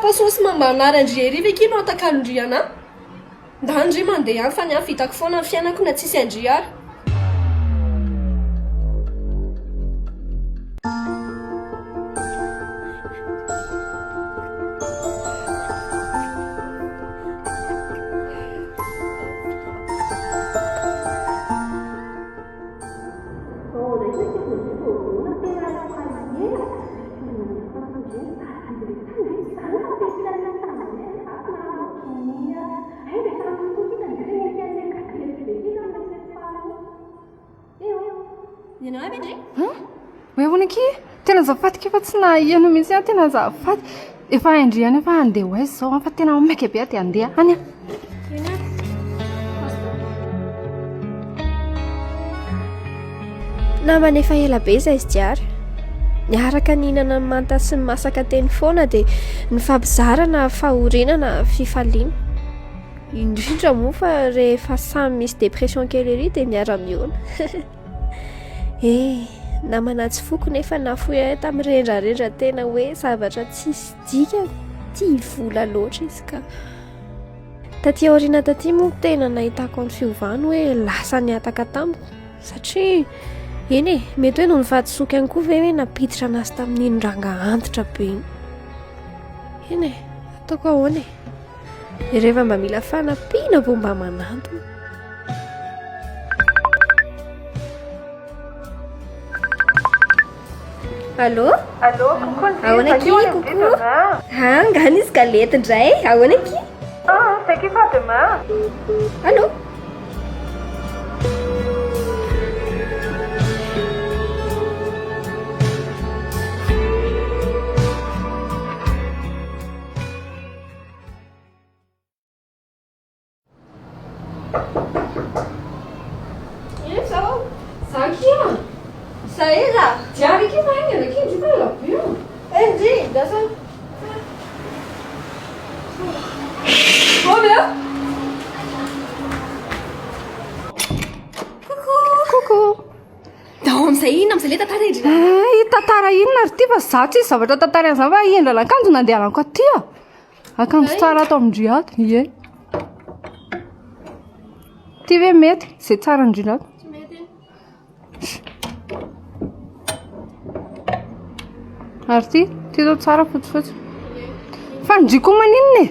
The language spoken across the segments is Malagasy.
Papa saosy manary an-dry ery ve akia no atakalon-dry anà? Ndany ndry mandeha any fa ny ahy vitako foana ny fiainako na tsisy an-dry ary. Hoe ahoana akia? Tena azafady akia fa tsy naheno mihitsy aho, tena azafady. Efa hain-dry ihany fa handeha ho aiza izao an, fa tena maika be aho dia handeha any aho. Namana efa ela be izay izy diary. Niaraka nihinana ny manta sy ny masaka teny foana dia nifampizara na fahoriana na fifaliana. Indrindra moa fa rehefa samy misy dépression kely ery dia miara-miona. Eh, namana tsy foko nefa nafoy ahy tamin'ny rendrarendra tena hoe zavatra tsisy dikany, tia vola loatra izy ka. Taty aoriana taty moa tena nahitako ny fiovany hoe lasa nihataka tamiko satria eny e, mety hoe noho ny fahadisoako ihany koa ve hoe nampiditra anazy tamin'iny rangahy antitra be iny. Eny e, ataoko ahoana e? Rehefa mba mila fanampiana vao mba manantona. Allô? Allô, coucou Nziza. Ahoana akia, coucou? Ah, ngany izy galette indray. Ahoana akia? Ah, c'est qui ça demain? Allô? Tantara inona ry ty fa za tsisy zavatra tantaraina zany fa hendrana akanjo nandehanako aty a. Akanjo tsara ato amin-dry ato, ie. Ty ve mety? Izay tsara indrindra ato. Tsy mety iny. Ary ty, ty zao tsara fotsifotsy. Fa ndry koa maninona e?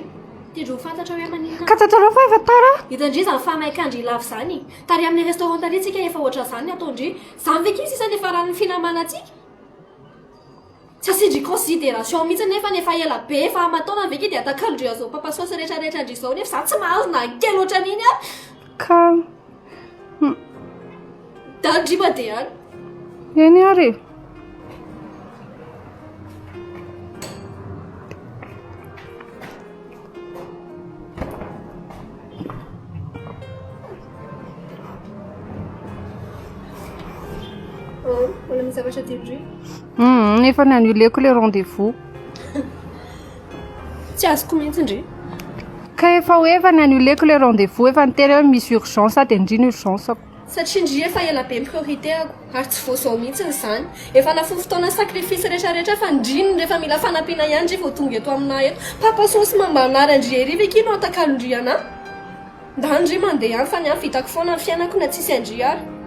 Tian-dry ho fantatra hoe maninona. Ka tantarao fa efa tara. Hitan-dry izany fahamaikan-dry lava izany. Tary amin'ny restaurant tary tsika efa ohatran'izany ny ataon-dry. Izany ve akia sisa ny faran'ny finamanantsika? Tsy asian-dry considération mihitsy nefa efa ela be efa aman-taonany ve ki dia atakalon-dry an'izao papa sauce rehetra rehetra ndry izao nefa za tsy mahazo na kely ohatran'iny aho. Ka. Dany ndry mandeha any. Eny ary e. Oh, mbola misy zavatra tian-dry. Hum, efa ni-annuleko le rendez-vous. Tsy azoko mihitsy ndry. Ka efa hoe efa ni-annuleko le rendez-vous, efa niteny hoe misy urgence dia ndry ny urgence-ko. Satria ndry efa ela be ny priorité-ako ary tsy vao izao mihitsy izany. Efa nafoy fotoana sacrifice rehetra rehetra fa ndry no rehefa mila fanampiana ihany ndry vao tonga eto aminà eto. Papa saosy mambanary an-dry ery ve akia no atakalon-dry anà? Ndany ndry mandeha any fa ny ahy vitako foana ny fiainako na tsisy an-dry ary.